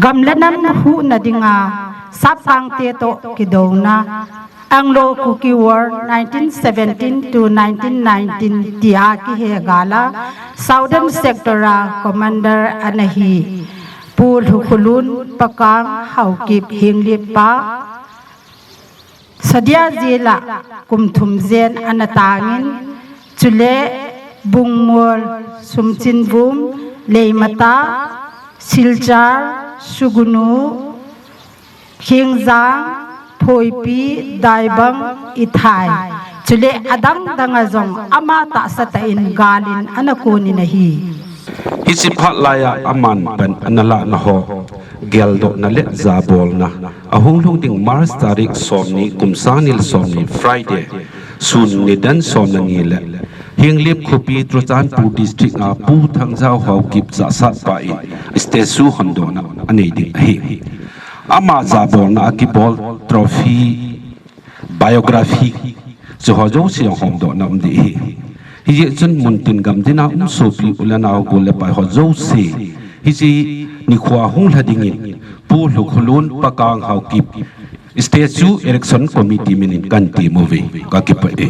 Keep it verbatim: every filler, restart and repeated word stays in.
Gam le nam huhna dinga, sapkangte toh kidouna, Anglo-Kuki War nineteen seventeen to nineteen nineteen tia kihe gal a, Southern Sector a Commander ana hi Pu Lhukhulun Pakang Haokip Henglep pa, Sadia jail a kum thum jen ana tangin, chule Bungmol, Sumchinvum, Leimata, Silchar, Sugnu, Khengjang, Phoipi, Daibang, Ithai, chule adang dang a jong ama tahsa tah in gal in ana kon in ahi. Hiche phat lai a aman pan ana lahna ho, geldohna le jabolna ahung lhung ding March tarik somni, kum sang ni le somni, Friday, sun nidan som le ni le Henglep khopi, Churachandpur District a Pu Thangjao Haokip jahsat pa in statue hondohna anei ding ahi. Ama jabolna a kibol trophy, biography, chuho jouse jong hondohna um ding ahi. Hijeh chun muntin gamtin a um sopi u le nao, gol le pai ho jouse, hiche nikho a hung lha dingin Pu Lhukhulun Pakang Haokip Statue Erection Committee min in kahin temu uve, kakipah e.